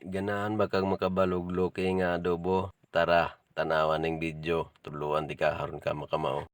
Ganahan ba kag makabalo og luki nga adobo? Tara, tanawa ning video. Tudluan tika aron ka makamao.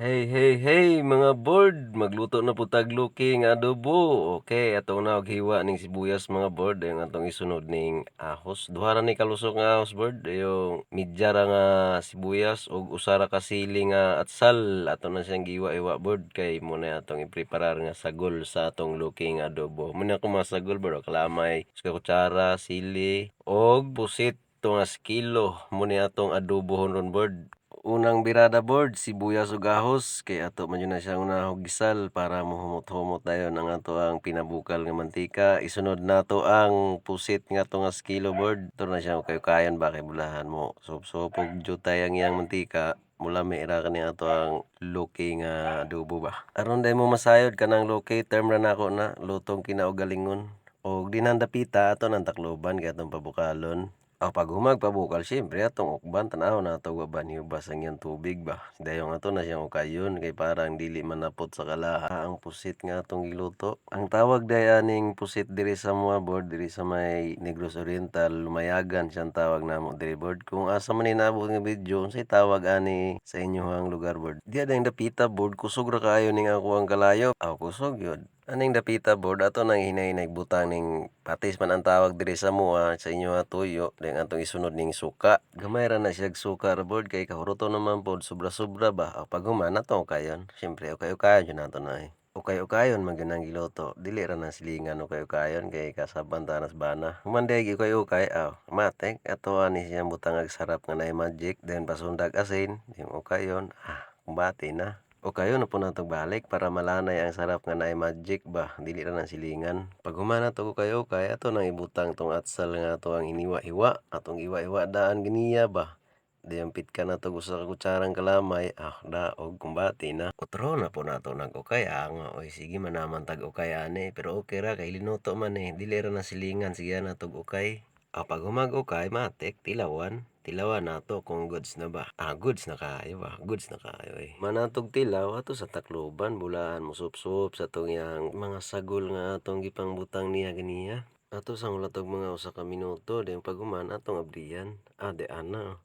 Hey, hey, hey, mga board! Magluto na po tag luki nga adobo. Okay, atong na og hiwa ning sibuyas, mga board. Yung atong isunod ning ahos. Duha ra ni kalusok nga ahos, board. Yung medya ra nga sibuyas ug usa ra ka sili nga atsal. Ato na siyang gihiwa-hiwa, board, kay mo na atong ipreparar nga sagol sa atong luki nga adobo. Mo na akong mga sagol, board. Kalamay, usa ka kutsara, sili, og pusit tungas kilo. Mo ni atong adobohon ron, board. Unang birada, board, sibuyas ug ahos kay ato man jud na siyang unahog gisal para mohumot-humot dayon ang ato ang pinabukal nga mantika. Isunod nato ang pusit nga tungas kilo, board. Ato na siya ukay-ukayon ba kay bulahan mo sup-sup og jutay ang iyang mantika. Mulami ra kani ato ang luki nga adobo ba. Aron day mo masayod kanang luki, term ra nako na lutong kinaugalingon. Og dinang dapita ato nang takloban kay atong pabukalon. Aw pag humag pabukal, syempre atong ukban, tan-awon nato wa ba nihubas ang iyang tubig ba. Dayon ato na siyang ukayon kay parang dili man napot sa kalaha ang pusit nga atong giluto. Ang tawag day aning pusit diri sa mga, board, diri sa may Negros Oriental, lumayagan siyang tawag namo diri, board. Kung asa man ni naabot nga video, unsay tawag ani sa inyohang lugar, board? Diha dayong dapita, board, kusog ra kaayo ning ako ang kalayo. Aw kusog yun. Aning dapita, board, ato nang hinay-hinay butang ning patis man ang tawag diri sa mua, sa inyo tuyo, then atong isunod ning suka. Gamay ra na siyag suka ra, board, kay kahuroto naman pod sobra-sobra ba. Aw pag human ato ukayon. Syempre ukay-ukayon jud nato na eh. Ukay-ukayon man gyud ang giluto. Dili ra na silingan ukay-ukayon kay kasaban ta nas bana. Human day ukay-ukay, aw matik ato ani siyang butangag sarap nga naay magic, then pasundag asin, then ukayon, ah kumbati na. Ukayon na po natong balik para malanay ang sarap nga naay magic ba, dili ra na silingan. Pag human nato ukay-ukay, ato nang ibutang tong atsal nga ato ang hiniwa-hiwa, atong hiwa-hiwa daan ganiya ba. Dayon pitka nato usa ka kutsarang kalamay, ah daog kumbati na. Otro na po nato nag-ukay, ah nga oy sige manaman tag ukay ani, pero okay ra kay linuto man eh, dili ra na silingan sige na tog ukay. Ah pag humag ukay matik tilawan. Tilawan nato kung goods na ba. Ah goods na kaayo ba, goods na kaayo eh. Manatog tilaw ato sa takloban, bulahan mo sup-sup sa atong iyang mga sagol nga atong gipangbutang niya ganiya. Ato sang hulatog mga usa ka minuto, then pag human atong abrihan. Ah di ana.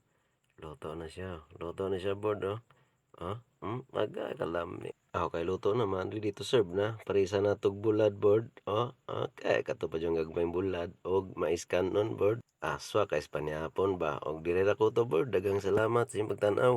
Luto na siya. Luto na siya, board, oh. Ah, aga kalami. Ah, okay, luto naman, ready to serve na. Parisa na tog bulad, board. Oh, okay, kato pa yung gagmayng bulad og mais kanon, board. Aswa kay Espanyapon ba. Og dire ra ko to, board. Daghang salamat sa inyong pagtan-aw.